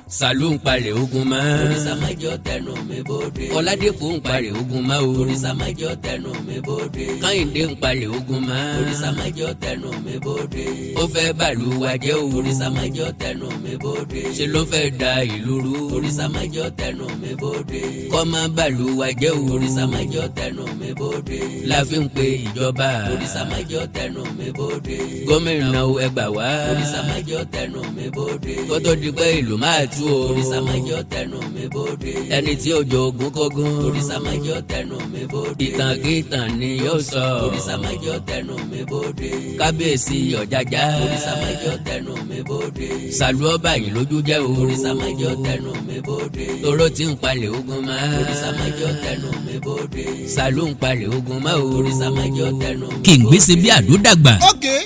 Sàlù ń palẹ̀ ogun mọ́. Òrìṣà má jẹ́ ó tẹnu mi bóde. Ọládépò ń palẹ̀ ogun mọ́ o. Òrìṣà má jẹ́ ó tẹnu mi bóde. Kẹ́hìndé ń palẹ̀ ogun mọ́. Òrìṣà má jẹ́ ó tẹnu mi bóde. Ó fẹ́ bàlú wa jẹ́ o. Òrìṣà má jẹ́ ó tẹnu mi bóde. Ṣe ló fẹ́ da ìlú rú. Òrìṣà má jẹ́ ó tẹnu mi bóde. Kọ́ má bàlú wa jẹ́ o. Òrìṣà má jẹ́ ó tẹnu mi bóde. La fi ń pe ìjọba. Òrìṣà má jẹ́ ó tẹnu mi bóde. Gómìnà o, ẹ gbà wá. Òrìṣà má jẹ́ ó tẹnu mi bóde. Kó tó di pé ìlú máa tú o. Òrìṣà má jẹ́ ó tẹnu mi bóde. Ẹni tí ó jọ ogún kógún. Òrìṣà má jẹ́ ó tẹnu mi bóde. Ìtànkìtàn ni yóò sọ. Òrìṣà má jẹ́ ó tẹnu mi bóde. Kábíyèsí Ọ̀jájá. Òrìṣà má jẹ́ ó tẹnu mi bóde. Sàlú ọba yìí lójú jẹ́ o. Òrìṣà má jẹ́ ó tẹnu mi bóde. Toró tí ń palẹ̀ ogun mọ́. Òrìṣà má jẹ́ ó tẹnu mi bóde. Sàlú ń palẹ̀ ogun mọ́ o. Òrìṣà má jẹ́ ó tẹnu mi Kì í gbé ṣe bí àdó dàgbà.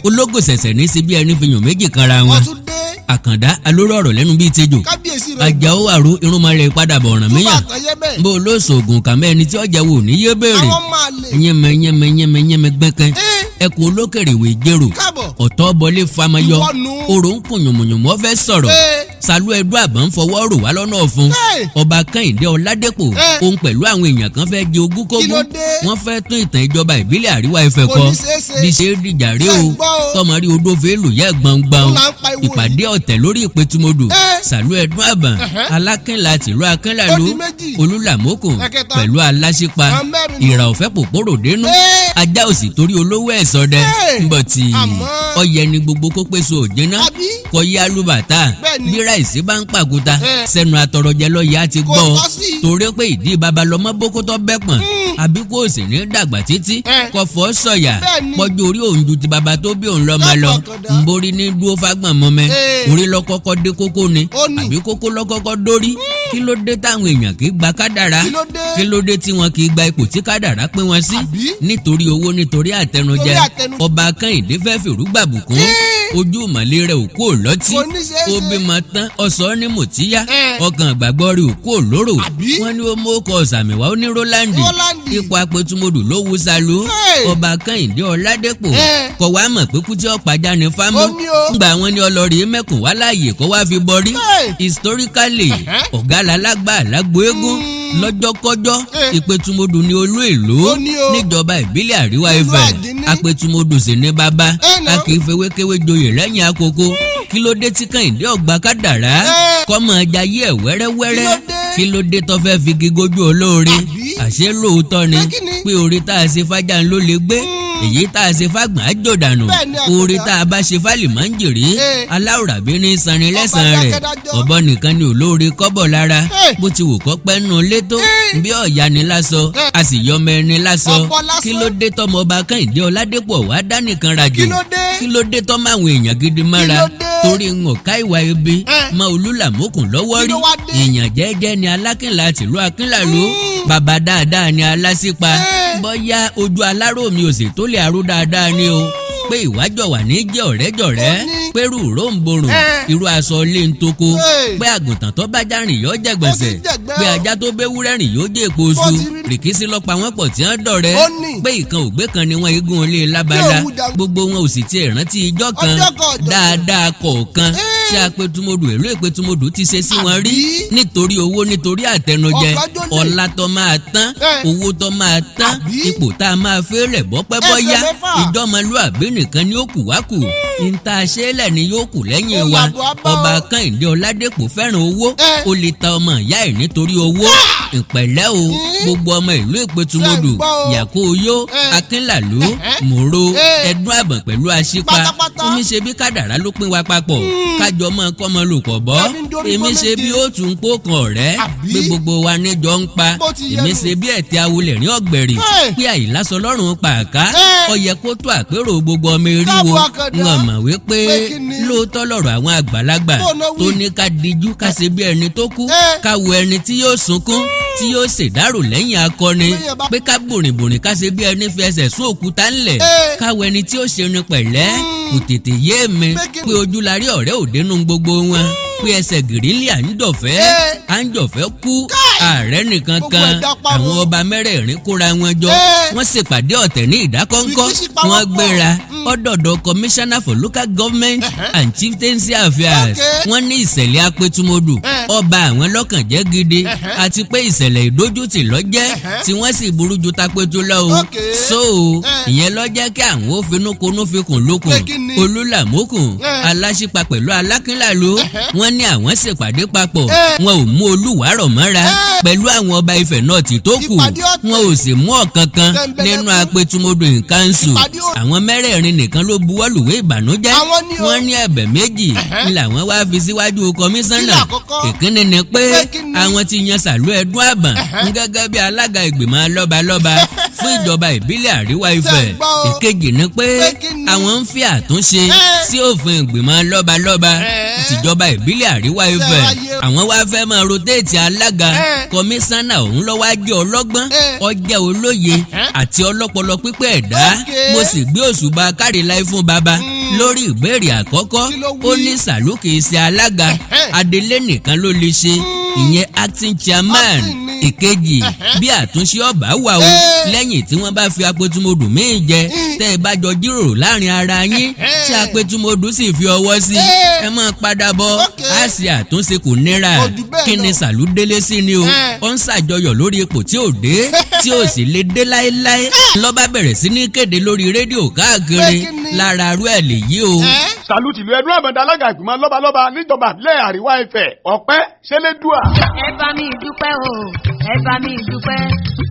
Ológo ṣẹ̀ṣẹ̀ ní ṣe bí ẹni fi yàn méjì kanra wọn. Wọ́n tún dé. Àkàndá alóró ọ̀rọ̀ lẹ́nu bíi tejò. Kábíyèsí rẹ̀. Àjàó àrò irúnmọlẹ̀ padà bọ̀ ọ̀ràn Túbọ̀ míyàn. àtàyẹ bẹ́ẹ̀. Bó olóṣoògùn kàmẹ́ ẹni tí ọjà wò ní yé béèrè. Àwọn máa lè. Yẹmẹ yẹmẹ yẹmẹ yẹmẹ gbẹ́kẹ́. Ẹkùn olókèrè wè jèrò. Káàbọ̀. Ọ̀tọ́ bọlé famayọ. Ìwọ nu. Orò ń kùn yùmùyùmù ọ fẹ́ sọ̀rọ̀. Sàlú ẹdú àbọ̀ ń fọwọ́ rò wá lọ́nà ọ̀fun. Ọba Kẹ́hìndé Ọládépò. Òun pẹ̀lú àwọn èèyàn kan fẹ́ jẹ ogún Kí kógún. ló dé? Wọ́n fẹ́ tún ìtàn ìjọba ìbílẹ̀ Àríwá Ifẹ̀ Kò kọ. ní ṣeé ṣe. Bí ṣe é dìjà rí Ṣé o. ń gbọ́ o? Tọmọ rí odó fẹ́ lù yẹ gbọ̀ngbọ̀n. Ó là ń pa ewu yìí. Ìpàdé ọ̀tẹ̀ lórí ìpẹ̀tùmọdù. Sàlú ẹdún àbọ̀n. Alákínlá tìlú Akínlàlú. Ó di méjì. Olúlàmókùn. Ẹ̀kẹta. Pẹ̀lú aláṣípa. Àwọn mẹ́rin nù. Ìrà ọ̀fẹ́ pòpòrò dénú. Ajá òsì torí olówó ẹ̀ sọdẹ. Ńbọ̀tì. Àmọ́. Ọyẹ ni gbogbo kó pèsè òjìnà. Àbí? Kọ yá lùbàtà. Bẹ́ẹ̀ni. Bí ráìsì bá ń pàkúta. Sẹ́nu àtọrọjẹ lọ́yẹ̀ á ti Kò gbọ́. tọ́ sí. Torí pé ìdí babalọmọ bókótó bẹ́pọ̀n. Àbí kò sì ní dàgbà títí. Kò fọ́ sọ̀yà. Pọ́jú orí òun ju ti baba tó bí òun lọ́mọ lọ. Lọ́pọ̀ kọ̀dá. Nborí ní dúró fágbọ̀n mọ́mẹ́. Orí lọ́kọ́kọ́ dé kókó ni. Ó ní. Àbí kókó lọ́kọ́kọ́ dórí. Kí ló dé táwọn èèyàn kì í gba kádàrá? Kí ló dé? Kí ló dé tí wọn kì í gba ipò tí kádàrá pín wọn sí? Àbí? Nítorí owó, nítorí àtẹnujẹ. Nítorí àtẹnujẹ. Ọba Kẹ́hìndé fẹ́ fìrú gbàbùkún. Ojú ìmọ̀lẹ́ rẹ̀ ò kú òlọ́tí. Kò ní ṣeé Ó ṣe. bímọ tán, ọ̀sọ́ ní mòtíyá. Ọkàn ìgbàgbọ́ rẹ̀ ò kú òlóró. Àbí? Wọ́n ní ó mú ọkọ̀ ọ̀sàmìwá ó ní Rólàndì. Rólàndì. Ipò apẹ̀tùmọdù ló wú Sàlú. Ọba Kẹ́hìndé Ọládépò. Kọ̀ wá mọ̀ pé kú tí ọ̀pá já ní fámú. Ó ní o. Ngbà wọn ní ọlọ́ọ̀rì mẹ́kùn wá láàyè kó wá fi bọrí. Historically, ọ̀gá lalágbà lágbo eégún lọ́jọ́kọ́jọ́. Ìpẹ̀tùmọdù ní olú ìlú Ó ní o. níjọba ìbílẹ̀ Àríwá Ìlú Ifẹ̀. Àdínní. Apẹ̀tùmọdù sì ní bàbá. Nà. A kì í fewékéwé joyè lẹ́yìn akoko. Kí ló dé tí Kẹ́hìndé ọ̀gbà kádàrá? Kọ́mọ jayé ẹ̀ wẹ́rẹ́wẹ́rẹ́. Kí ló dé? Kí ló dé tó fẹ́ fi gígójú olóore? Àbí? Àṣé lóòótọ́ ni Pé kí ni? pé oore tá a ṣe fájà ń ló lè gbé, èyí tá a ṣe fágbọ̀n á jò dànù. Bẹ́ẹ̀ ni, Àkàndá. Oore tá a bá ṣe fálì máa ń jèrè. Aláwòrábí ní sanni lẹ́sàn-án rẹ̀. Dákẹ́dájọ́. Ọ̀bọ nìkan ni olóore kọ́bọ̀ lára. Bó ti wù kọ́ pẹ́ nù létó bí ọ̀yà ni lásọ, a sì yọmọ ẹni lásọ. Ọ̀pọ̀ lásán. Kí ló dé tọmọ ọba Kẹ́hìndé Ọládépò wá dánìkan rajò? Kí ló dé? Kí ló dé tọmọ àwọn èèyàn gidi mọ́ra? Kí ló dé? Torí ń ọ̀ká ìwà ibi mọ Olúlàmókùn lọ́wọ́ Kí rí. ló wá dé? Èèyàn jẹ́jẹ́ ni Alákìnlá tìlú Akínlàlú. Bàbá dáadáa ni Alásípa. Bóyá ojú aláró mi ò sì tó lè aró dáadáa ni o, pé ìwájọ wà ní jẹ́ ọ̀rẹ́jọ̀rẹ́. Ó ní. Pẹ̀rù ròǹborùn. Irú aṣọ ilé ń toko. Pé àgùntàn tó bá já rìn yóò jẹ gbọ̀nsẹ̀. Ó ti jẹ̀gbẹ́ Pé o. ajá tó béwúrẹ́ rìn yóò jẹ́ èpo Bó oṣù. ti rí. Rìkísí lọ́pa wọn pọ̀ tí wọ́n dọ̀rẹ́. Ó ní. Pé ìkan ògbé kan ni wọ́n igun ilé lábala. Bí òwú jà- Gbogbo wọn ò sì tiẹ̀ rántí ijọ́ kan Ọjọ́ kan ọjọ́ kan. dáadáa kọ̀ọ̀kan tí apẹtumodù ìlú ìpẹtumodù ti ṣe sí wọn rí. Àbí? Nítorí owó, nítorí àtẹnujẹ. Ọ̀kánjọ́lé. Ọlá tó máa tán, owó tó máa tán, Àbí? ipò tá a máa fẹ́rẹ̀ bọ́pẹ́ Ẹsẹ̀ bọ́yá, mẹ́fà. ìjọmọlúàbí nìkan ni ó kù wá kù, níta ṣẹlẹ̀ ni yóò kù lẹ́yìn Ó wa. làbọ̀ á bá Ọba o. Kẹ́hìndé Ọládépò fẹ́ràn owó. Ó lè ta ọmọ ìyá ẹ̀ nítorí owó. Ìpẹ̀lẹ́ o, gbogbo ọmọ ìlú ìpẹ̀tùmọdù. Ṣé ń gbọ́ o? Yàkóyó, Akínlàlú, Mòro, Ẹdún Àbọ̀n pẹ̀lú Aṣípa. Pátápátá. Èmi ṣe bí kádàrá ló pín wa papọ̀, kájọ mọ́ kọ́mọ lò pọ̀ bọ́. Tàbí ń dorí Èmi gbọ́ ṣe bí méje. ó tún kó kan ọ̀rẹ́. Àbí? Pé gbogbo wa níjọ ń pa. Bó ti yẹ Èmi nù. ṣe bí ẹ̀tẹ́ awolẹ̀ ní ọ̀gbẹ̀rì. Pé àìlásọ lọ́rùn pàká. Ó yẹ kó tó àpérò gbogbo ọmọ eriwo. Káàbọ̀ Àkàndá. Wọn mọ̀ wípé Pé kí ni? lóòótọ́ lọ̀rọ̀ àwọn àgbàlagbà Bó ná wí? tó ní ká dijú ká ṣe bí ẹni tó kú, ká wo ẹni tí yóò sunkún, tí yóò ṣèdárò lẹ́yìn akọni. Béèyàn bá- Pé ká bòrìnbòrìn ká ṣe bí ẹni fi ẹsẹ̀ sún òkúta ńlẹ̀, ká wo ẹni tí ó ṣe ni pẹ̀lẹ́. Kò tètè yé mi Pé kí ni? pé ojú la rí ọ̀rẹ́ òdenu gbogbo wọn, pé ẹsẹ̀ gìrìlì à ń dọ̀fẹ́. À ń jọ̀fẹ́ kú. Ààrẹ nìkan Gbogbo kan. ẹ̀dá pamọ́. Àwọn ọba mẹ́rẹ̀ẹ̀rin kóra wọn jọ. Wọ́n ṣèpàdé ọ̀tẹ̀ ní ìdákọ́ńkọ́. Rìkíṣí pa Wọ́n wọ́n pọ̀. gbéra ọ̀dọ̀dọ̀ commissioner for local government and chieftaincy affairs. Wọ́n ní ìṣẹ̀lẹ̀ apẹ̀tùmọ̀dù Ọba àwọn lọ́kàn jẹ́ gidi, àti pé ìṣẹ̀lẹ̀ ìdójútì lọ́jẹ́ tí wọ́n sì burú ju tapetu lọ o. So ìyẹn ló jẹ́ kí àwọn ó finúkonú fikùn lókun. Pé kí ni? Olúlàmókùn, Aláṣípa pẹ̀lú Alákínlàlú, wọ́n ní àwọn ṣèpàdé papọ̀. Wọn ò mú Olúwàrọ̀ mọ́ra pẹ̀lú àwọn ọba Ifẹ̀ náà tí tó kù. Ìpàdé ọ̀tẹ̀. Wọn ò sì mú ọ̀kankan Tẹ̀m̀bẹ̀lẹ̀kún. nínú apẹtumọdò council. Ìpàdé ọ̀tẹ̀. Àwọn mẹ́rẹ̀ẹ̀rin nìkan ló buwọ́lùwé ìbànújẹ́. Àwọn ni o. Wọ́n ní ẹ̀bẹ̀ méjì ni làwọn wá fi síwájú kọmíṣánná. Kí làkọ́kọ́? Ìkíní ni pé Pé kí ni? àwọn ti yan Sàlú Ẹdún Àbàn gẹ́gẹ́ bí alága ìgbìmọ̀ lọ́balọ́ba fún ìjọba ìbílẹ̀ Àríwá Ifẹ̀. Ṣé gbọ́ o? Ìkejì ni pé Pé kí ni? àwọn ń fi àtúnṣe sí òfin ìgbìmọ̀ lọ́balọ́ba tìjọba ìbílẹ̀ Àríwá Ifẹ̀. Ráyé o? Àwọn wá fẹ́ máa rotate alága. Kọmíṣánná òun ló wá jẹ́ ọlọ́gbọ́n, ó jẹ́ olóye àti ọlọ́pọlọ pípẹ́ ẹ̀dá. Mo sì gbé òṣùbà káríláì fún baba lórí ìbéèrè àkọ́kọ́. Kí ló wí? Ó ní Sàlú kì í ṣe alága, adelé nìkan ló lè ṣe, ìyẹn acting chairman. Acting ni. Ìkejì, bí àtúnṣe ọba wà o, lẹ́yìn tí wọ́n bá fi apẹtumodù míì jẹ, tẹ́ ẹ bá jọ jíròrò láàrin ara yín, tí apẹtumodù sì fi ọwọ́ sí, ẹ máa padà bọ̀, á ṣe àtúnṣe, kò nira. Kò jù bẹ́ẹ̀ Kí ni lọ. Sàlú délé sí ni o? Ó ń ṣàjọyọ̀ lórí ipò tí ò dé, tí ò sì lè dé láéláé. Ló bá bẹ̀rẹ̀ sí ní kéde lórí rédíò káàkiri. Pé kí ni? Lára arú ẹ̀ lèyí o. Sàlù tìlú Ẹdún Àbàndà, alága ìgbìmọ̀ lọ́balọ́ba níjọba ìbílẹ̀ Àríwá Ifẹ̀, ọpẹ́ ṣẹlẹ́dùà. Ẹ bá mi dúpẹ́ o, ẹ bá mi dúpẹ́,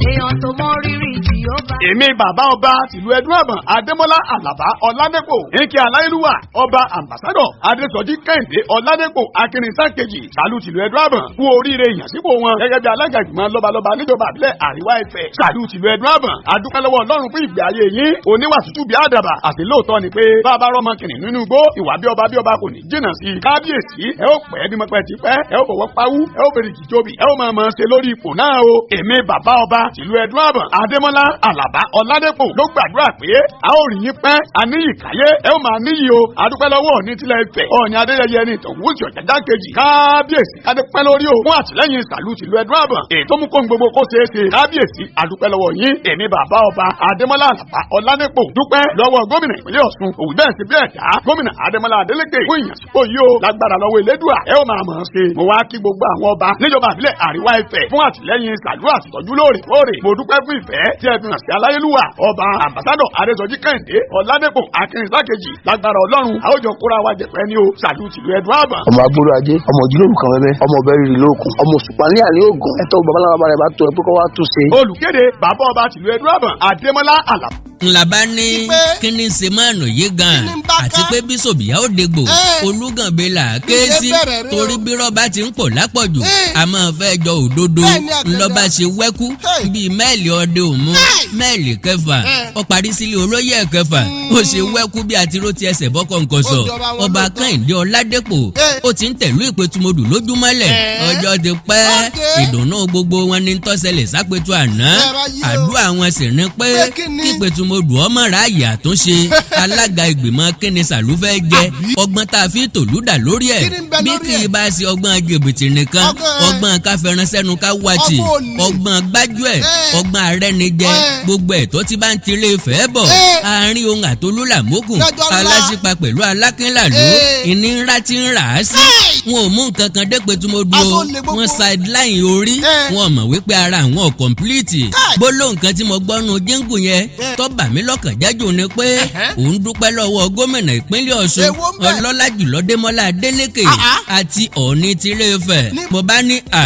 èèyàn tó mọ rírì tí ó bá. Èmi bàbá ọba tìlú Ẹdún Àbàn, Adémọ́lá Àlàbá Ọládépò, èkè aláyélúwà Ọba Ambassador Adésọjí Kẹ́hìndé Ọládépò Akínrínsá kejì, Sàlù tìlú Ẹdún Àbàn kú oríire ìyànsípò wọn gẹ́gẹ́ bí alága ìgbìmọ̀ lọ́balọ́ba níjọba ìbílẹ̀ Àríwá Ifẹ̀. Sàlù tìlú Ẹdún Àbàn, adúpẹ́ lọ́wọ́ Ọlọ́run fún ìgbé ayé yín, oníwà tútù bí àdàbà. Àti lóòótọ́ ni pé bàbá rọmọ kìnìún nínú igbó, ìwà bí ọba bí ọba kò ní jìnnà sí i. Kábíyèsí, ẹ ó pẹ́ bí mọ̀pẹ́ ti pẹ́, ẹ ó fọwọ́ pawú, ẹ ó fèrè jìjọbì, ẹ ó máa mọ̀ ṣe lórí ipò náà o. Èmi bàbá ọba tìlú Ẹdún Àbàn, Adémọ́lá Àlàbá Ọládépò ló gbàdúrà pé a ó rí yín pẹ́, àníyì káyé, ẹ ó máa níyì o. Adúpẹ́ lọ́wọ́ Ọ̀ọ̀ni tilẹ̀ Ifẹ̀, Ọ̀ọ̀ni Adéyẹyẹ ní Ìtọ̀wúsì Ọ̀jájá kejì. Kábíyèsí, kádé pẹ́ lórí o, fún àtìlẹ́yìn Sàlù tìlú Ẹdún Àbàn, èyí tó mú kó gbogbo kó ṣeé ṣe. Kábíyèsí, adúpẹ́ lọ́wọ́ yín. Èmi bàbá ọba Adémọ́lá Àlàbá Ọládépò dúpẹ́ lọ́wọ́ gómìnà ìpínlẹ̀ Ọ̀ṣun, òwú bẹ́ẹ̀ sí bẹ́ẹ̀ dá gómìnà Adémọ́lá Adélékè fún ìyànsípò yìí o. Lágbára lọ́wọ́ Elédùà, ẹ ó máa mọ̀ ọ́n ṣe. Mo wá kí gbogbo àwọn ọba níjọba ìbílẹ̀ Àríwá Ifẹ̀ fún àtìlẹ́yìn Sàlú àtìtọ́jú lóòrèkóòrè. Mo dúpẹ́ fún ìfẹ́ tí ẹ fi hàn sí aláyélúwà Ọba Ambassador Adésọjí Kẹ́hìndé Ọládépò Akínrínsá kejì. Lágbára Ọlọ́run, a ó jọ kóra wa jẹ̀pẹ́ ní o. Sàlú tìlú Ẹdùn Àbàn. Ọmọ agbóró ajé, ọmọ òjìlóòrù kan bẹbẹ, ọmọ ọbẹ rírì lóòkùn, ọmọ òṣùpá ní àlẹ ògùn ẹtọ babaláwa rẹ bá tó ẹ pé kó wá tún ṣe. Olùkéde, bàbá ọba tìlú Ẹdùn Àbàn, Adémọ́lá Àlàbá. Ńlá bá ní Pé kí ni ṣe máa nù yí gan, Kí ni ń bá ká? àti pé bíṣọ̀bìyà ó dégbò Olúgànbẹ là á ké Bí ṣe sí bẹ̀rẹ̀ rí o. Torí bí rọ́bà ti ń pọ̀ lápọ̀jù, a máa fẹ́ jọ òdodo. Bẹ́ẹ̀ ni, Àkàndá. Ńlọ́ba ṣe wẹ́kú bíi mẹ́ẹ̀lì ọdẹ òmu, mẹ́ẹ̀lì kẹfà, ó parí sílé olóyè kẹfà. Ó ṣe wẹ́kú bí àtiró ti ẹsẹ̀ bọ́kọ̀ nkọ̀sọ̀. Ó jọra wọn Ọba lóòótọ́. Kẹ́hìndé Ọládépò, ó ti ń tẹ̀lú ìpẹ̀tùmọdù lójúmọ́lẹ̀. Ọjọ́ ti pẹ́. Ìdùnnú gbogbo wọn ní tọ́sẹ̀lẹ̀ sápẹ̀tù àná. Ẹ ráyé o. Àdúrà wọn sì ní pé Pé kí ni? kí ìpẹ̀tùmọdù ọmọ ráàyè àtúnṣe alága ìgbìmọ̀. Kíni Sàlú fẹ́ jẹ? Àbí? Ọgbọ́n tá a fi tòlúdà lórí ẹ̀, Kí ni ń bẹ bí lórí kì í ẹ̀? bá ṣe ọgbọ́n jìbìtì nìkan, Ọgbọ́n ẹ̀. ọgbọ́n káfẹ́ràn sẹ́nu ká wá tì, Ọgbọ́n olè. ọgbọ́n gbájúẹ̀, ọgbọ́n arẹ́nijẹ, gbogbo ẹ̀ tó ti bá ń tiré ìfẹ́ bọ̀ àárín ohun àtolúlàmókùn, Lọ́jọ́ ńlá. Aláṣípa pẹ̀lú Alákínlàlú, ìní ńlá ti ń rà á sí. Wọn ò mú nǹkan kan dé Pẹ̀tùmọdù o. Aṣọ olè gbogbo. Wọn sideline orí. Wọn mọ̀ wípé ara àwọn ò complete. Gbólóhùn kan tí mo gbọ́ nu jíǹgù yẹn tó bà mí lọ́kàn jẹ́jù ni pé òun dúpẹ́ lọ́wọ́ gómìnà ìpínlẹ̀ Ọ̀ṣun, Èwo ń bẹ̀? ọlọ́lá jùlọ Démọ́lá Adélékè àti Ọ̀ọ̀ni tìrẹ Ifẹ̀. Mo bá ní à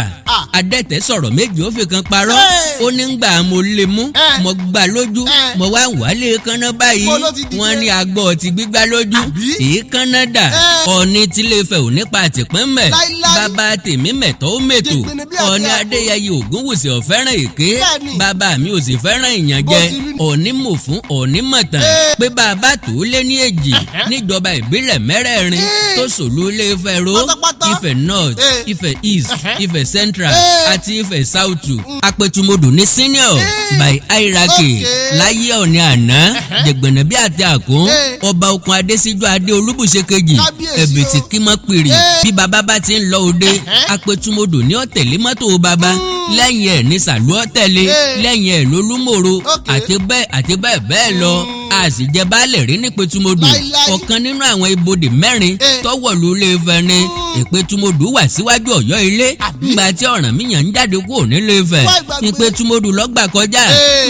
adẹ́tẹ̀ sọ̀rọ̀ méjì, ó fi kan parọ́. Ó ní gbà mo lè mú, mo gbà lójú, mo wá wálé kánná báyìí. Mo ló ti dìde. Wọ́n ní agbọ́ ti gbígbá lójú, Àbí? èékánná dà. Ọ̀ọ̀ni tìrẹ Ifẹ̀ ò nípa àtìpín mẹ́. Láíláí. Bàbá tèmi mẹ̀tọ́ ó mẹ̀tò. Jìngbìnì bí àti Ọ̀ọ̀ni àpò. Adéyẹyè Ògúnwùsì ọ̀fẹ́ràn èké. Bẹ́ẹ̀ni. Bàbá mi ò sì fẹ́ràn ìyànjẹ. Bó ti rí. Ọ̀ọ́ni mò fún Ọ̀ọ́ni mọ̀tàn pé bàbá tó lé ní èjì níjọba ìbílẹ̀ mẹ́rẹ̀ẹ̀rin tó sòlú ilé Ifẹ̀ ro, Pátápátá. Ifẹ̀ North, Ifẹ̀ East, Ifẹ̀ Central àti Ifẹ̀ South, Apẹ̀tùmọdù ní senior by hierarchy. Láyé Ọ̀ní àná, jẹ̀gbọ̀nà bí àti àkún, Ọba Okun Adésíjú Adé Olúbùṣe kejì, Kábíyèsí ẹ̀bìtì o. kímọ́ pìrì. Bí bàbá bá ti ń lọ òde, Apẹ̀tùmọdù ní ọ̀tẹ̀lé mọ́tò bàbá, lẹ́yìn ẹ̀ ní Sàlú ọ̀tẹ̀lé, lẹ́yìn ẹ̀ lólúmòro, àti bẹ́ẹ̀ àti bẹ́ẹ̀ bẹ́ẹ̀ lọ. A sì jẹ baálẹ̀ rí ní Pẹ̀tùmọdù. Láíláí. Ọ̀kan nínú àwọn ibodè mẹ́rin tọ́wọ̀lú ilé Ifẹ̀ ni. Ìpẹ̀tùmọdù wà síwájú Ọ̀yọ́ ilé. Àbí? Ńgbà tí Ọ̀rànmíyàn ń jáde kúrò nílé Ifẹ̀, Wá ìgbàgbé. Ìpẹ̀tùmọdù lọ́gbà kọjá.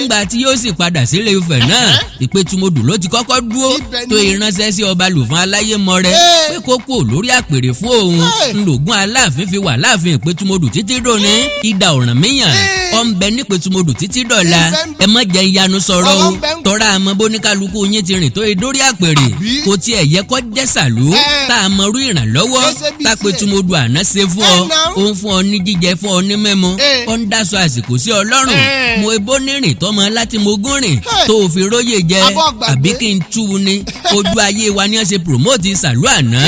Ńgbà tí yóò sì padà sílé Ifẹ̀ náà, Ìpẹ̀tùmọdù ló ti kọ́kọ́ dúró Ibẹ̀ ni. tó ìránṣẹ́ sí ọba Lùfọ́n Aláyémọrẹ pé kó kúrò lórí àpèrè fún òun. Ńlògùn Aláàfin fi wà láàfin Ìpẹ̀tùmọdù títí dòní. Ìdà Ọ̀rànmíyàn ọ̀ ń bẹ nípẹ̀tùmọdù títí dọ̀la. Ibẹ̀ ń bẹ. Ẹ má jẹ́ ìyanu sọ̀rọ̀ o. Ọ̀rọ̀ ń bẹ ń Tọ́ra àmọ́ bóníkálukú yín ti rìn tó idórí àpèrè. Àbí? Kò tiẹ̀ yẹ kó jẹ́ sàlú tá a mọrú ìrànlọ́wọ́ Ṣé bí tiẹ̀? tápẹ́tùmọdù àná ṣe fún ọ. Ẹ náà. Ó ń fún ọ ní jíjẹ, fún ọ ní mímu, ó ń dáṣọ àsìkò sí ọ lọ́rùn. Mo ebó nírìn tọmọ láti mo gún rìn tó o fi róye jẹ. Abọ́ gbàgbé. Àbí kí n tú u ní ojú ayé wa ni wọ́n ṣe promote sàlú àná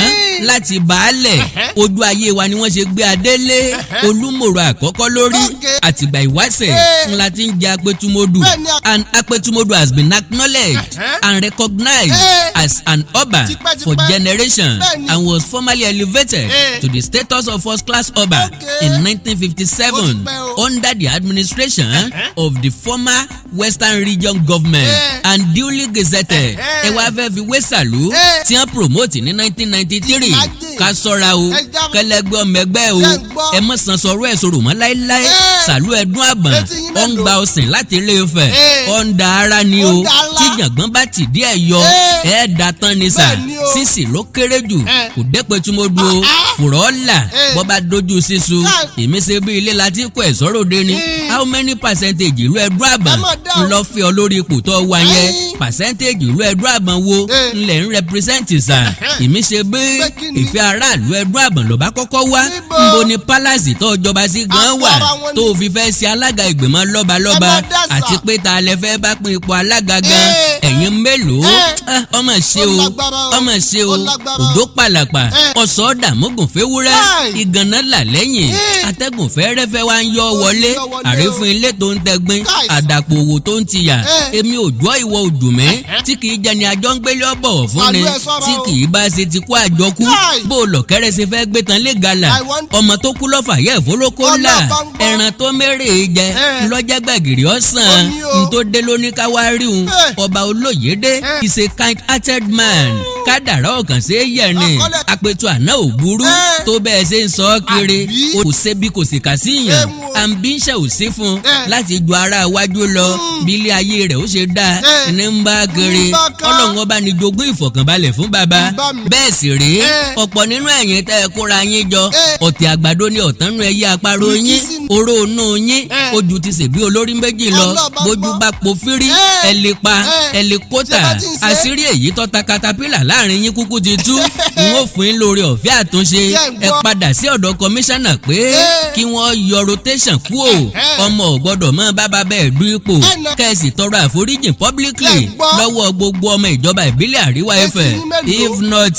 láti baálẹ̀. Ojú ayé wa ni wọ́n ṣe gbé adélé olúmọ̀rọ̀ àkọ́kọ́ lórí. Àtìgbà ìwáṣẹ̀ ńlá ti ń jẹ apẹtumodù. Bẹ́ẹ̀ni. And Apẹtumodù has been acknowledged and recognized as an ọba Tipẹ́tipẹ́. for generations and was formally elevated to the status of first class ọba in 1957 Ó ti pẹ́ o. under the administration of the former Western Region government and duly gazetted. Ẹ wá fẹ́ fi wé sàlú tí wọ́n promote ní 1993. Imagine. Ká sọ́ra o. Ẹ já- Kẹlẹ́gbẹ́ ọmọ ẹgbẹ́ o. Ṣé ń gbọ́? Ẹ mọ̀ san sọ̀rọ̀ ẹ̀ sọ̀rọ̀ mọ́ láéláé. Sàlú ẹdún àbọ̀n Etí yín ó ń mélòó? gba ọ̀sìn láti Ilé Ifẹ̀. Ó ń da ara ni Ó o. ń da ara. Tí jàngbọ́n bá tì díẹ̀ yọ, ẹ̀ da tán ni sà. Bẹ́ẹ̀ ni o. Sísì ló kéré jù. Kò dẹ́pẹ́ tí mo du o. Fùrọ̀ là bọ́ bá dojú sísun. Èmi ṣe bí ilé láti kó ẹ̀ sọ́rọ̀ dé ni. How many percentage ìlú ẹdún àbọ̀n Ẹ má dá o. ńlọ fi ọ lórí ipò tó wà yẹn? Percentage ìlú ẹdún àbọ̀n wo ńlẹ̀ ń represent sà? Èmi ṣe bí Pé kí ni? ìfẹ́ aráàlú ẹdún àbọ̀n ló bá kọ́kọ́ wá. Níbo? Nbo ni palace tó jọba sí gan Àpò wà ara wọn tó ni. fi fẹ́ ṣe alága ìgbìmọ̀ lọ́balọ́ba? Ẹ má dá sà. Àti pé ta lẹ fẹ́ bá pín ipò alága gan? Ẹ̀yin mélòó? Ah, ọmọ ṣe Ó o. lágbára o. Ọmọ ṣe o. Ó lágbára o. Òjò pàlàpà, ọ̀sọ́ dàmúgùn fẹ́wúrẹ́. Ìgànnà là lẹ́yìn. Atẹ́gùn fẹ́rẹ́fẹ́ wá ń yọ Ó ń wọlé. yọ wọlé o. Àrífín ilé tó ń tẹgbín. Àdàpọ̀ òwò tó ń tiyà. Èmi òjò, ìwọ òdùnmí tí kì í jẹni àjọ ń gbélé ọ̀bọ̀wọ̀ fún ni, Pàlú ẹ sọ́ra tí o. kì í bá ṣe ti kó àjọkú. Bó o lọ̀kẹ́rẹ́ ṣe fẹ́ gbé tán lé gàlà. I want- Ọmọ tó kú lọ́fà yẹ ìfowókó ńlá. Ọlọ́ba ń gbọ́. Ẹran tó mérè jẹ lọ́jẹ́ gbẹ̀gìrì ọ̀sán. Ó ní o. N tó dé lóní ká wá rí un. Ọba olóyèdè is a kind hearted man. Kádàrá ọ̀kàn ṣe é yẹ̀ ni. Àpètù àná ò burú tó bẹ́ẹ̀ ṣe ń sọ ọ́ kiri. Àbí? Kò ṣe bí kò sì kà sí yàn. Ewu o. Ambition ò sí fún un láti ju ara iwájú lọ. Bí ilé ayé rẹ̀ ó ṣe dáa ní ń bá kiri. Ń bá ká. Ọlọ́run ọba ní jogún ìfọ̀kànbalẹ̀ fún bàbá. Ń bá mi. Bẹ́ẹ̀ sì rèé, ọ̀pọ̀ nínú ẹ̀yin tẹ́ ẹ kóra yín jọ, ọ̀tẹ̀ àgbàdo ní ọ̀tánú ẹyẹ àparò Wìkí yín. sínú. Oró inú yín ojú ti ṣèbí olórí méjì lọ. Ọlọ́ba Bójú gbọ́. bá po fírí, ẹ lè pa, ẹ lè kóta. Ṣé bá ti ń ṣe? Àṣírí èyí tó ta katapila láàrin yín kúkú ti tú. N ó fún yín lórí ọ̀fẹ́ àtúnṣe. Ṣé ń Ẹ gbọ́? padà sí ọ̀dọ̀ kọmíṣánná pé kí wọ́n yọ rotation kúò. Ọmọ ò gbọ́dọ̀ mọ́ bábá bẹ́ẹ̀ du ipò. Ẹ nà. Kẹ́sì tọrọ àforíjìn publicly Ṣé ń gbọ́? lọ́wọ́ gbogbo ọmọ ìjọba ìbílẹ̀ Àríwá Etí Ifẹ̀. yín mélòó? If not,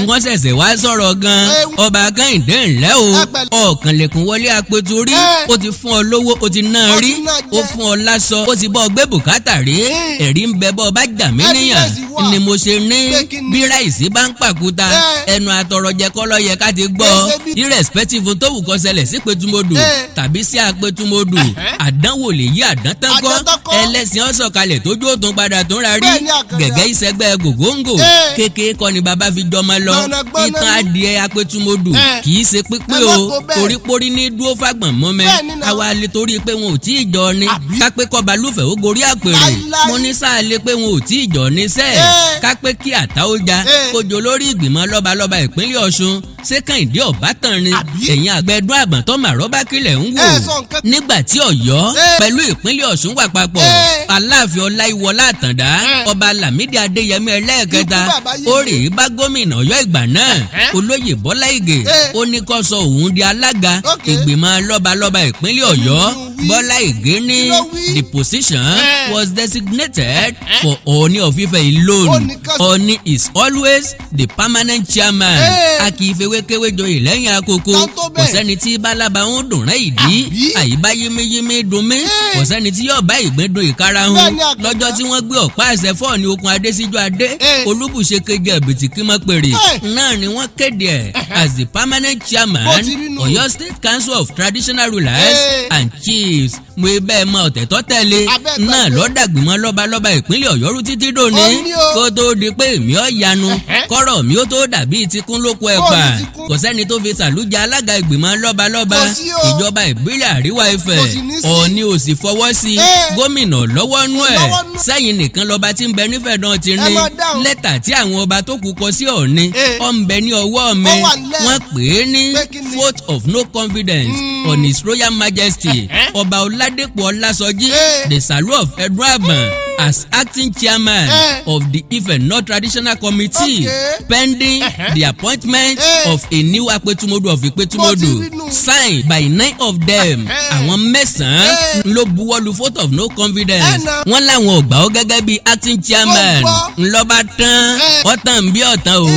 wọ́n ṣẹ̀ṣẹ̀ wá sọ̀rọ̀ gan. Ọba Kẹ́hìndé, ńlẹ́ o. Ẹ pẹ̀lẹ́. Ọ̀kànlẹ̀kùn wọlé apẹ̀tù rí. Ó ti fún ọ lówó, ó ti ná Ó rí. ti ná Ó jẹ. fún ọ láṣọ, ó ti bọ́ ọ gbé bùkátà rí. Ẹ̀rí ń bẹ bọ́ ọ bá jà mí níyàn. Evidence wà. Ni mo ṣe ní Pé kí ni? bí ráìsì bá ń pàkúta, ẹnu àtọrọjẹ kọ́ ló yẹ ká ti gbọ́. Ẹsẹ̀ bí- Irrespective tó wù kó ṣẹlẹ̀ sí Pétúmọ́dù tàbí sí Apẹ̀túmọ́dù, àdánwò lè yí àdántán kọ́. Àdántán kọ́. Ẹlẹ́sìn ọ̀sọ̀kalẹ̀ tójú òtún padà tó ń ra rí. Bẹ́ẹ̀ ni, Àkàndá. Gẹ̀gẹ́ ìṣẹ́gbẹ́ gògóńgò. Kékeré kọ́ ni bàbá fi jọmọ lọ. Gbọ̀nàgbọ̀nà Ìtàn ni. adìẹ Apẹ̀túmọ́dù kì í ṣe pípé Ẹ má o. kó bẹ́ẹ̀. Torí pórí ní dúró fàgbọ̀n mọ́mẹ́. Bẹ́ẹ̀ ni náà. Àwa lè torí pé wọn ò tí ì jọ ni. Àbí? Kápẹ́ kọba lúfẹ̀ ó gorí àpèrè. Láíláí. Mo ní sáà lè pé wọn ò tí ì jọ ní sẹ́ẹ̀. Kápẹ́ kí àtà ó ja kójó lórí ìgbìmọ̀ lọ́balọ́ba ìpínlẹ̀ Ọ̀ṣun, ṣé Kẹ́hìndé Ọ̀bátan ni? Àbí? Ẹ̀yin àgbẹ̀dún àgbọ̀n tó màrọ́bá kílẹ̀ ń wò. Ẹ sọ nǹkan. Nígbà tí Ọ̀yọ́ pẹ̀lú ìpínlẹ̀ Ọ̀ṣun wà papọ̀, Aláàfin Ọláìwọlá Àtàndá, ọba Lámídì Adéyẹmí ẹlẹ́ẹ̀kẹta, Ikú bàbá yèyé. ó rèé bá gómìnà Ọ̀yọ́ ìgbà náà, olóyè Bọ́lá Ìgè. Ó ní kó sọ òun di alága ìgbìmọ̀ lọ́balọ́ba ìpínlẹ̀ Ọ̀yọ́. Kí ló wí? Bọ́lá Ìgè ní Kí ló wí? the position was designated for Ọọ̀ni of Ifẹ̀ alone. Ó nìkan- Ọọ̀ni is always the permanent chairman. A kì í fewékewé joyè lẹ́yìn akoko. Ká tó Kò bẹ́ẹ̀. sẹ́ni tí bálábà ń dùn rẹ́ ìdí. Àbí? Àyíbá yéméyémé dùn mí. Kò sẹ́ni tí yóò bá ìgbín dùn ìkarahun. Bẹ́ẹ̀ ni, Àkàndá. Lọ́jọ́ tí wọ́n gbé ọ̀pá àṣẹ fọ́ọ̀ni okun adésíjú adé, olúbùṣe kejì ẹ̀bìtì kí mọ́ pèrè náà ni wọ́n kéde ẹ̀ as the permanent chairman, Bó ti rí nù. Ọ̀yọ́ State Council of Traditional Rulers and Chiefs. Chiefs. Mo bẹ́ẹ̀ mọ ọ̀tẹ̀ tó tẹ̀lé Abẹ́ gbàgbé. náà lọ́dàgbìmọ̀ lọ́balọ́ba ìpínlẹ̀ Ọ̀yọ́ rú títí dòní. Ó ní o. Kó tó di pé èmi ọ̀ yanu, kọ́rọ̀ mi ó tó dàbí tikún lóko ẹ̀pà. Bóòlù tikún. Kò sẹ́ni tó fi sàlújà alága ìgbìmọ̀ lọ́balọ́ba Kò sí o. ìjọba ìbílẹ̀ Àríwá Ifẹ̀. Kò sì ní sí. Ọ̀ọ́ni ò sì fọwọ́ sí. Gómìnà lọ́wọ́ nú ẹ̀. Lọ́wọ́ nú. Sẹ́yìn nìkan lọ́ba tí ń bẹ nífẹ̀ẹ́ náà ti Ẹ ní máa dáhùn. lẹ́tà tí àwọn ọba tó kù kọ sí Ọ̀ọ́ni, ó ń bẹ ní ọwọ́ mi. Ó wà nílẹ̀. Wọ́n pè é ní Pé kí ni? Vote of no confidence on His Royal Majesty Ọba Ọládépò Ọlásọjí, the Salu of Ẹdúnàbọ̀n, as acting chairman of the Ife North Traditional Committee pending the appointment of a new Apetumodu of Ipetumodu, Mo ti rí nù. Signed by nine of them. Àwọn mẹ́sàn-án ló buwọ́lu vote of no confidence. Ẹ nà. Wọ́n láwọn ò gbà ó gẹ́gẹ́ bí acting chairman. Mo gbọ́. Ńlọ́ba tán. Ọ̀tàn bí ọ̀tàn o.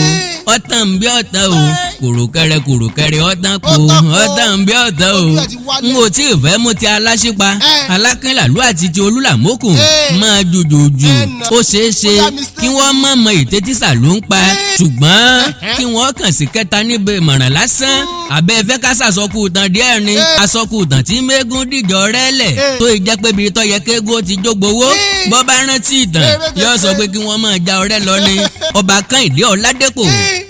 Ọ̀tàn bí ọ̀tàn o. Kòròkẹrẹ kòròkẹrẹ ọ̀tàn kò. Ọ̀tàn kò. Ọ̀tàn bí ọ̀tàn o. Ojú ẹ̀ ti wálẹ̀. N ò tí ì fẹ́ mú ti Aláṣípa, Alákínlàlú àti ti Olúlàmókùn máa jòjòjò. Ẹ nà. Ó ṣeé ṣe Bóyá mistake. kí wọ́n mọ̀ mọ ète tí Sàlú ń pa, ṣùgbọ́n kí wọ́n kàn sí kẹta níbi ìmọ̀ràn lásán. Àbẹ́ fẹ́ ká sàsọkù tàn díẹ̀ ni. Àsọkù tàn tí mẹ́gùn dìjọ rẹ́lẹ̀ tó ì jẹ́ pé ibi tó yẹ kéégún ti jógbówó, bọ́ bá rántí ìtàn, yóò sọ pé kí wọ́n máa ja ọ̀rẹ́ lọ ni. Ọba Kẹ́hìndé Ọ̀ládépò,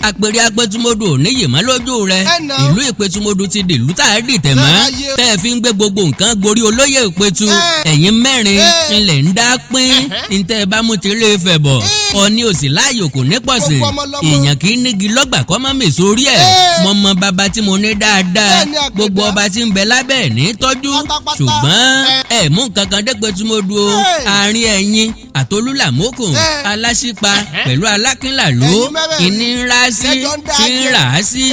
àpèrè Apẹ̀tùmọdù ò níyì mọ́ lójú rẹ̀. Ẹ nà. Ìlú Ìpẹ̀tùmọdù ti dìlú tá a dìtẹ̀ mọ́, Láyé. tẹ́ ẹ fi ń gbé gbogbo nǹkan gorí olóyè Ìpẹ̀tù. Ẹ̀yin mẹ́rin ńlẹ̀ ń dá pín ntẹ́ ẹ bá mú ti lé Ifẹ̀ bọ̀. Ọ̀ní òsì láàyò kò ní pọ̀ sí. Gbogbo ọmọ lọ́mọ. Èèyàn kì í nígi lọ́gbà kọ́ mọ́ mèso orí ẹ̀. Mọ mọ bàbá tí mo ní dáadáa. Bẹ́ẹ̀ ni, Àkàndá. Gbogbo ọba tí ń bẹ lábẹ́ ẹ̀ ní tọ́jú. Pátápátá. Ṣùgbọ́n ẹ mú nǹkan kan dé Pẹ̀tùmọdù o. Àárín ẹ̀yin àtolúlàmókùn, Aláṣípa pẹ̀lú Alákínlàló, Ẹ̀yin mẹ́rẹ̀ẹ̀rin. ìní ńlá sí Lẹ́jọ́ ń dá tí ń jẹ. rà á sí.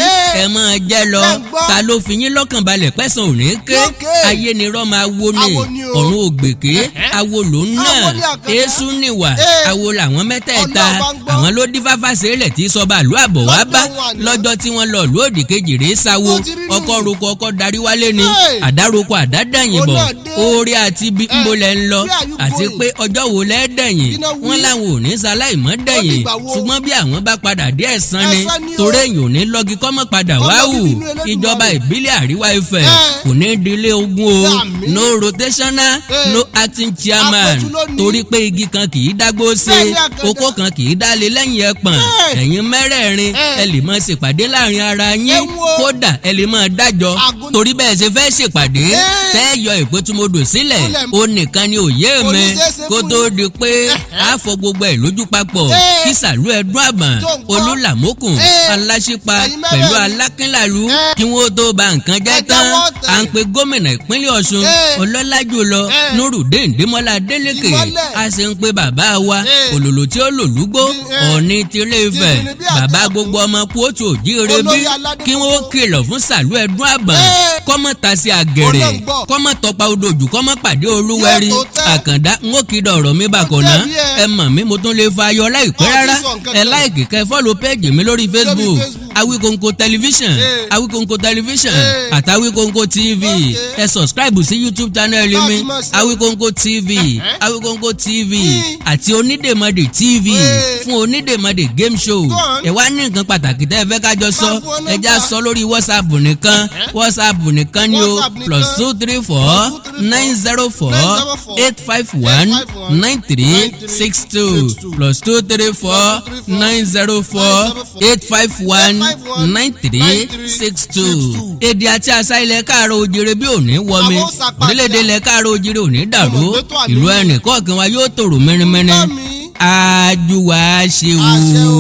Ẹ máa jẹ́ lọ. Bẹ́ẹ̀ ń gbọ́. Ta ló fi yín lọ́kàn balẹ̀ pẹ̀sán ò ní ké? Lókè. Ayé ni rọ́ máa wo ni. Awo ni o. Ọ̀run ògbèké awo ló ń náà. Awo ni Àkàndá. Èésú nìwà. Awo làwọn mẹ́tẹ̀ẹ̀ta. Ọlọ́run bá ń gbọ́. Àwọn ló dífá fàṣẹlẹ̀ tí sọba àlú àbọ̀ wá bá Lọ́jọ́ wọn àná. lọ́jọ́ tí wọ́n lọ ìlú òdì kejì rèé sáwo. Ó ti rí nù. Ọkọ̀ roko, ọkọ̀ darí wálé ni. Àdároko àdádàyìn Òun bọ̀. náà dé. Oore àti bí ńbo lẹ ń lọ Where are you àti going? pé ọjọ́ wo lẹ́ dẹ̀yìn? Kí náà wí? Wọ́n láwọn ò ní sáláìmọ́ dẹ̀yìn, dìgbà wo? ṣùgbọ́n bí àwọn bá padà dé, ẹ̀san ni. Ẹ̀san ni o. Torí èèyàn ò ní lọ́gi kọ́mọ́ padà Ọmọ wá wù. bíbí inú Elédùmarè. Ìjọba ìbílẹ̀ Àríwá Ifẹ̀ kò ní dilé ogun o. Àmín. No rotational, no acting chairman. Àpótí ló ní. Torí pé igi kan kì í dágbó ṣe, Bẹ́ẹ̀ ni, Àkàndá. okó kan kì í dálé lẹ́yìn ẹpọ̀n. Ẹ̀yin mẹ́rẹ̀ẹ̀rin, ẹ lè máa ṣèpàdé láàrin ara yín. Ẹ wo. Kódà ẹ lè máa dájọ́. Torí bẹ́ẹ̀ ṣe fẹ́ ṣèpàdé tẹ́ yọ Ìpẹ́tùmọdò sílẹ̀, Kúlẹ̀. ó nìkan ni òye Kò mi. ní ṣeéṣe Kó fún tó yín. di pé a fọ gbogbo ẹ̀ lójú papọ̀, kí Sàlú Ẹdún Àbọ̀n, Tó ń gbọ́. Olúlàmókùn, Aláṣípa Ẹ̀yin pẹ̀lú mẹ́rẹ̀ẹ̀rin. Alákínlàlú, kí wọ́n tó ba nǹkan jẹ́ Ẹ tán. jáwọ́ tẹ̀. À ń pe gómìnà ìpínlẹ̀ Ọ̀ṣun, ọlọ́lá jùlọ Nurudeen Démọ́lá Adélékè. Ìmọ́lẹ̀. A sì ń pe bàbá wa òlòlò tí ó lòlúgbó, Ọ̀ọ̀ni tilé Ifẹ̀, Jìnnì bí àti bàbá àkú. gbogbo ọmọ kóòtù òjíire bí, Olórí aládé kí wọ́n gbogbo. kìlọ̀ fún Sàlú Ẹdún Àbọ̀n kọ́mọ ta sí àgẹ̀rẹ̀, Ọlọ́run gbọ́. kọ́mọ tọpa odò jù, kọ́mọ pàdé olúwẹ̀rí. Yóò tó tẹ́. Àkàndá ń ó kìdọ̀ ọ̀rọ̀ mi bàkọ̀nà. Ó tẹ́ bí ẹ. Ẹ mọ̀ mí, mo tún lè fa ayọ̀ láìpẹ́ Ó ti rárá. sọ nǹkan Ẹ kan. like, kẹ́ follow page mi lórí Facebook, Facebook. Awikonko Television, Awikonko Television àti Awikonko TV. Ẹ subscribe sí YouTube channel mi, Láti máa ṣe. Awikonko TV, Awikonko TV àti Onídèmọdè TV fún Onídèmọdè game show. Go on. Ẹ wá ní nǹkan pàtàkì tẹ́ ẹ fẹ́ ká jọ sọ, Máa fún ọ ẹ já nọ́mbà. sọ lórí WhatsApp nìkan. WhatsApp nìkan ni o. WhatsApp nìkan. +234 904 851 9362, +234 904 851 9362. Èdè àti àṣà ilẹ̀ káàárọ̀ òjìrè bí òní wọmi, Àwọn sàpàtà. orílẹ̀-èdè ilẹ̀ káàárọ̀ òjìrè òní dàrú, Ọmọ gbẹ́tọ̀ àlè ìlú ní. ẹnì kọ̀ọ̀kan wa yóò tòrò mẹ́rinmẹ́rin. Bá mi. Àjùwà ṣe Àṣẹ o. o.